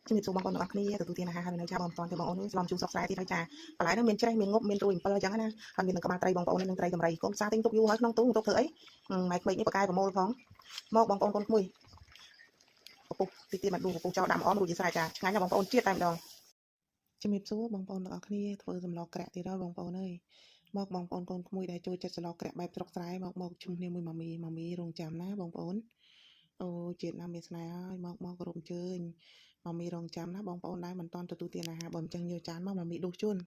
ជំរាបសួរបងប្អូនទាំងអស់គ្នាទទួលទានអាហារហើយនៅចាបងប្អូនទេបងប្អូនស្លំជូរសុកស្រែទៀតហើយចាបន្លែហ្នឹងមានច្រេះមានងប់មានត្រួយ7អញ្ចឹងណាហើយមាននឹងក្បាលត្រីបងប្អូននឹងត្រីតម្រៃកូនសាទិញទុកយូរហើយក្នុងទូទុកធ្វើអីម៉ែក្មេកនេះបកកែប្រមូលផងមកបងប្អូនកូនក្មួយពពុះទីទៀតមកដួសពពុះចោលដាក់មកអមរួចជាស្រែចាឆ្ងាញ់ណាស់បងប្អូនជាតិតែម្ដងជំរាបសួរបងប្អូនទាំងអស់គ្នាធ្វើសម្លក្រាក់ទៀតហើយបងប្អូនអើយមកបងប្អូនកូនក្មួយដែលចូលចិត្តសម្លក្រាក់បែបស្រុកស្រែមកមកជុំគ្នាមួយម៉ាមីម៉ាមីរងចាំណាបងប្អូនអូជាតិណាមានស្នេហ៍ហើយមកមកគោរពអញ្ជើញម៉ាមីរងចាំណាបងប្អូនដែរមិនតន់ទទួលទានអាហារបើមិនចឹងយកចានមកម៉ាមីដួសជូន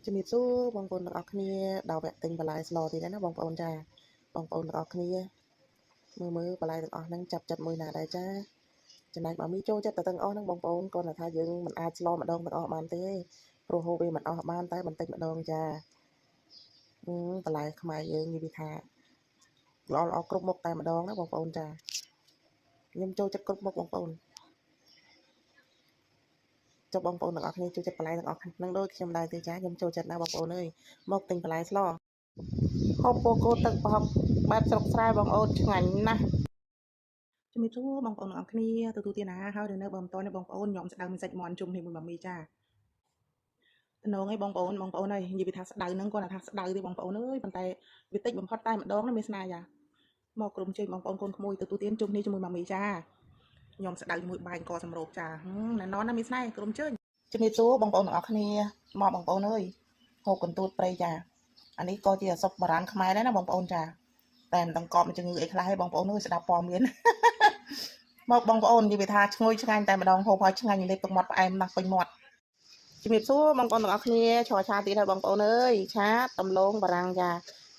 ជំរាបសួរបងប្អូនទាំងអស់គ្នាដល់វគ្គទិញបន្លែស្លទៀតណាបងប្អូនចាបងប្អូនទាំងអស់គ្នាមើលមើលបន្លែទាំងអស់ហ្នឹងចាប់ចិត្តមួយណាដែរចាចំណែកម៉ាមីចូលចិត្តតែទាំងអស់ហ្នឹងបងប្អូនគាត់ថាយើងមិនអាចស្លម្ដងទាំងអស់បានទេព្រោះហូបវាមិនអស់បានតែបន្តិចម្ដងចាបន្លែខ្មែរយើងនិយាយថាល្អល្អគ្រប់មុខតែម្ដងណាបងប្អូនចាខ្ញុំចូលចិត្តគ្រប់មុខបងប្អូនចុះបងប្អូនទាំងអស់គ្នាចូលចិត្តបន្លែទាំងអស់ហ្នឹងដូចខ្ញុំដែរទេចាខ្ញុំចូលចិត្តណាស់បងប្អូនអើយមកទិញបន្លែស្លហូបពោគោទឹកប្រហុកបែបស្រុកស្រែបងអូនឆ្ងាញ់ណាស់ជំរាបសួរបងប្អូនទាំងអស់គ្នាទទួលទានអាហារហើយនៅបើមិនតនេះបងប្អូនញ៉ាំស្ដៅមានសាច់មាន់ជុំគ្នាមួយម៉ាមីចាតំណងឯងបងប្អូនបងប្អូនអើយនិយាយពីថាស្ដៅហ្នឹងគាត់ថាស្ដៅទេបងប្អូនអើយប៉ុន្តែវាតិចបំផុតតែម្ដងណាមានស្នេហ៍ចាមកក្រុមជើញបងប្អូនកូនក្មួយទទួលទានជុំគ្នាជាមួយម៉ាមីចាញ៉ាំស្ដៅជាមួយបាយអង្គសម្រូបចាណែនណាមានស្នេហ៍ក្រុមជើញជំរាបសួរបងប្អូនទាំងអស់គ្នាមកបងប្អូនអើយហូបកន្ទួតព្រៃចាអានេះក៏ជាអសុបបុរាណខ្មែរដែរណាបងប្អូនចាតែមិនដឹងកប់ជំងឺអីខ្លះទេបងប្អូនអើយស្ដាប់ព័ត៌មានមកបងប្អូននិយាយថាឈ្ងុយឆ្ងាញ់តែម្ដងហូបហើយឆ្ងាញ់លេបទឹកមាត់ផ្អែមណាស់ពេញមាត់ជំរាបសួរបងប្អូនទាំងអស់គ្នាឆឆាទៀតហើយបងប្អូនអើយឆាដំឡូងបារាំងចា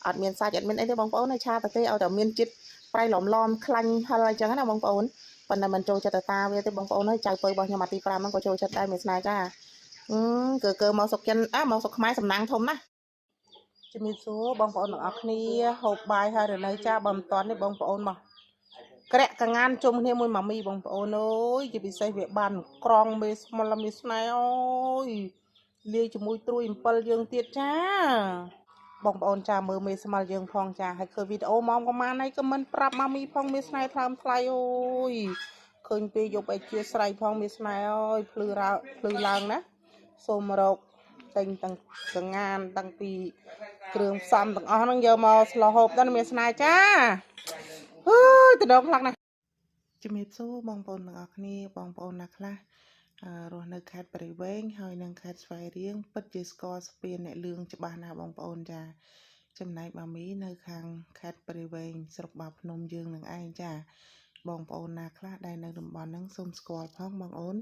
អត់មានសាច់អត់មានអីទេបងប្អូនអើយឆាតែទេឲ្យតែមានជាតិប្រៃឡំឡំខ្លាញ់ហិលអីចឹងណាបងប្អូនប៉ុន្តែមិនចូលចិត្តតាវាទេបងប្អូនអើយចៅពៅរបស់ខ្ញុំអាទី5ហ្នឹងក៏ចូលចិត្តដែរមានស្នេហ៍ចាគឺគឺមកសុកចិនអាមកសុកខ្មែរសំណាងធំណាស់ជំរាបសួរបងប្អូនទាំងអស់គ្នាហូបបាយហើយនៅចាបើមិនតាន់ទេបងប្អូនមកក្រាក់កងានជុំគ្នាមួយម៉ាមីបងប្អូនអើយជាពិសេសវាបានក្រងមេស្មលមេស្នេហ៍អូយលាយជាមួយត្រួយ7យើងទៀតចាបងប្អូនចាមើលមេស្មលយើងផងចាហើយឃើញវីដេអូម៉ោងប្រហែលហើយក៏មិនប្រាប់ម៉ាមីផងមេស្នេហ៍ថ្លើមថ្លៃអូយឃើញពេលយប់ឲ្យជាស្រ័យផងមេស្នេហ៍អើយភ្លឺរើភ្លឺឡើងណាសូមរកទិញទាំងកងានតាំងពីគ្រឿងផ្សំទាំងអស់ហ្នឹងយកមកស្លហូបដល់មានស្នេហ៍ចាអើយទៅដងខ្លាំងណាស់ជំរាបសួរបងប្អូនទាំងអស់គ្នាបងប្អូនណាខ្លះរស់នៅខេត្តព្រៃវែងហើយនិងខេត្តស្វាយរៀងពិតជាស្គាល់ស្ពានអ្នកលឿងច្បាស់ណាស់បងប្អូនចាចំណែកម៉ាមីនៅខាងខេត្តព្រៃវែងស្រុកបាភ្នំយើងនឹងឯងចាបងប្អូនណាខ្លះដែលនៅតំបន់ហ្នឹងសូមស្គាល់ផងបងអូន